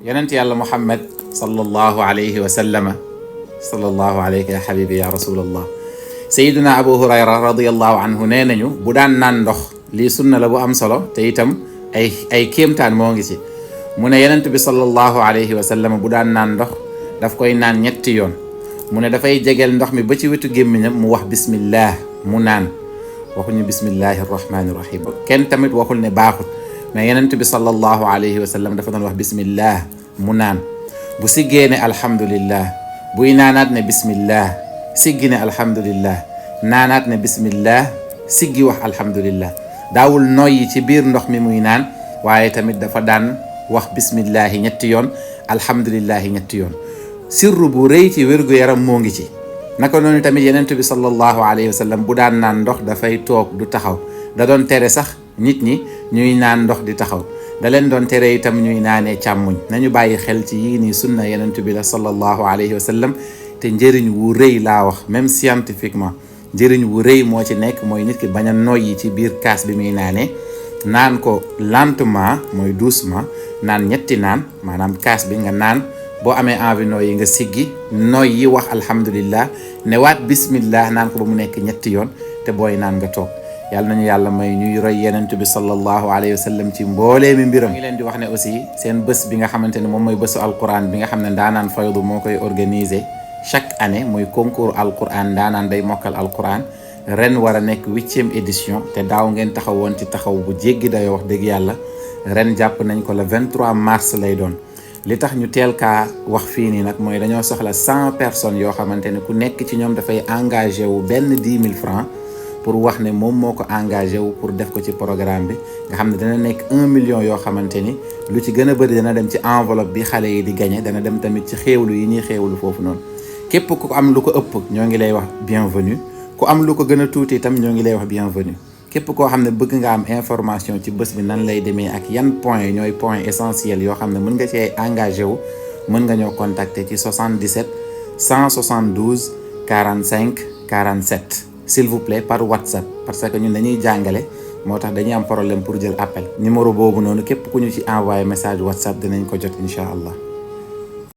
yonent yàlla Muhammad sallallahu alayhi wa sallama sallallahu alayka ya habibi ya rasulallah. Sayyiduna Abu Hurayra radiyallahu anhu nee nañu bu daan naan ndox lii sunna la bu am solo te itam ay kéemtaan moo ngi ci. mu ne yonent bi sallallahu alayhi wa sallam bu daan naan ndox daf koy naan ñetti yoon. mu ne dafay jegeel ndox mi ba ci wetu gémmiñam mu wax bismillah mu naan. waxuñu bismillahi rahmani rahim. kenn tamit waxul ne baaxut mais yonent bi sallallahu alayhi wa sallam dafa doon wax bismillah mu naan. bu siggee ne alhamdulillah, buy naanaat ne bismillah, siggi ne alhamdulillah, naanaat ne bismillah, siggi wax alhamdulillah. daawul noyyi ci biir ndox mi muy naan waaye tamit dafa daan wax bismillahi ñetti yoon, alhamdulillahi ñetti yoon. sirru bu rëy ci wér-gu-yaram moo ngi ci. naka noonu tamit yonent bi sallallahu alayhi wa sallam bu daan naan ndox dafay toog du taxaw. da doon tere sax nit ñi ñuy naan ndox di taxaw. da leen doon tere itam ñuy naanee càmmuñ. nañu bàyyi xel ci yii nii sunna yonent bi la sallallahu alayhi wa sallam te njëriñ wu rëy laa wax même scientifiquement njëriñ wu rëy moo ci nekk mooy nit ki bañ a noyyi ci biir kaas bi muy naanee. naan ko lentement mooy doucement naan ñetti naan maanaam kaas bi nga naan boo amee envie nooyi nga siggi nooyi wax alhamdulillah ne waat bismillah naan ko ba mu nekk ñetti yoon te booy naan nga toog. yàlla nañu yàlla may ñuy roy yenent bi sallallahu alayhi wa sallam ci mboolee mi mbiram. ngi leen di wax ne aussi seen bés bi nga xamante ne moom mooy bésu alquran bi nga xam ne ndaanaan faydu moo koy organiser chaque année muy concours alquran ndaanaan day mokkal alquran. ren war a nekk 8e édition te daaw ngeen taxawoon ci taxaw bu jéggi dayoo wax dëgg yàlla. ren jàpp nañ ko le 23 mars lay doon. li tax ñu teel kaa wax fii nii nag mooy dañoo soxla 100 personnes yoo xamante ne ku nekk ci ñoom dafay engagé wu benn 10 000 francs pour wax ne moom moo ko engagé wu pour def ko ci programme bi nga xam ne dana nekk 1 million yoo xamante ni lu ci gën a bëri dana dem ci enveloppe bi xale yi di gagné dana dem tamit ci xéewlu yi ñuy xéewlu foofu noonu. képp ku am lu ko ëpp ñoo ngi lay wax bienvenue ku am lu ko gën a tuuti itam ñoo ngi lay wax bienvenue. képp koo xam ne bëgg nga am information ci bés bi nan lay demee ak yan point ñooy point essentiel yoo xam ne mën nga cee engagé wu mën nga ñoo contacter ci 77 172 45 47 s'il vous plaît par WhatsApp parce que ñun dañuy jàngale moo tax dañuy am problème pour jël appel numéro boobu noonu képp ku ñu ci envoyé message WhatsApp dinañ ko jot incha allah.